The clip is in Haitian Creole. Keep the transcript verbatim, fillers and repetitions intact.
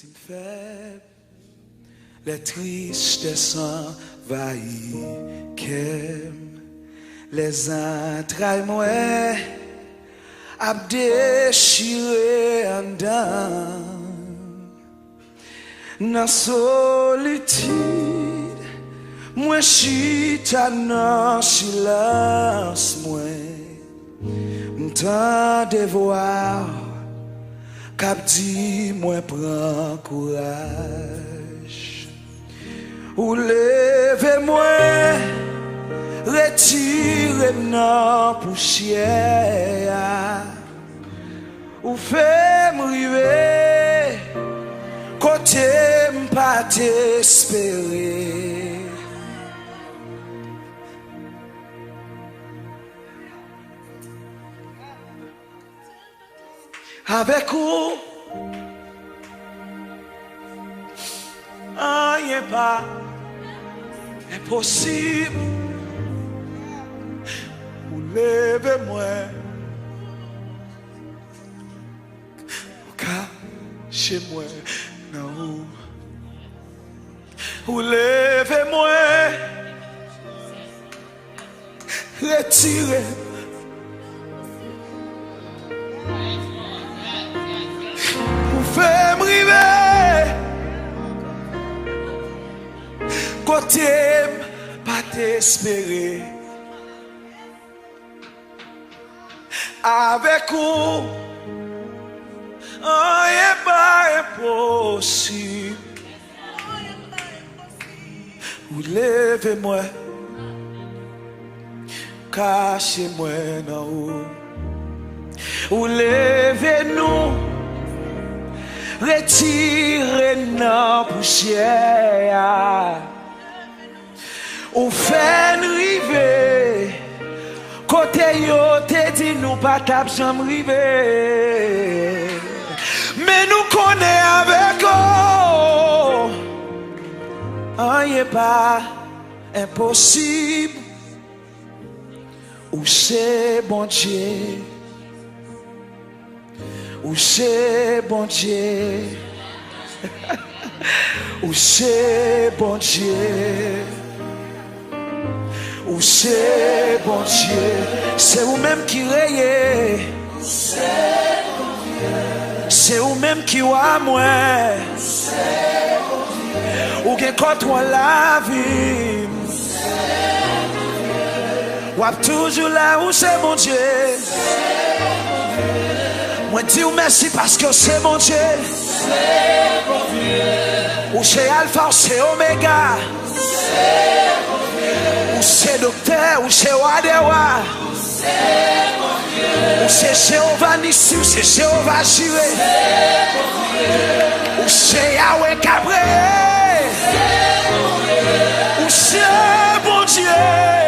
M fèb, lè tristès anvayi kè m, lè zantray mwen ap dechire anndan m. Nan solitid, mwen chita nan silans mwen. M tande vwa k ap di mwen pran kouraj. Ou leve mwen, retire m nan pousyè a. Ou fè m rive kote m pa t espere. Avèk ou, anyen pa enposib. Ou leve mwen, ou kache mwen nan ou. Ou leve mwen, retire m. Ou fè m rive kote m pa t espere. Avèk ou, anyen pa enposib. Ou leve mwen, kache mwen nan ou. Ou leve nou, retire n nan pousyè a. Ou fè n rive kote yo te di nou pa t ap janm rive. Men nou konnen avèk ou, anyen pa enposib. Ou se Bondye. Ou se Bondye. Ou se Bondye. Ou se Bondye. Se ou menm ki reye. Se ou menm ki wa mwen. Ou gen kontwòl lavi m. W ap toujou la, ou se Bondye. Mwen di w mèsi paske w se Bondye. Ou se Alfa, ou se Omega. Ou se doktè, ou se wa dè wa. Ou se Jewova Nisi, ou se Jewova Jire. Ou se Yawe Kabre. Ou se Bondye.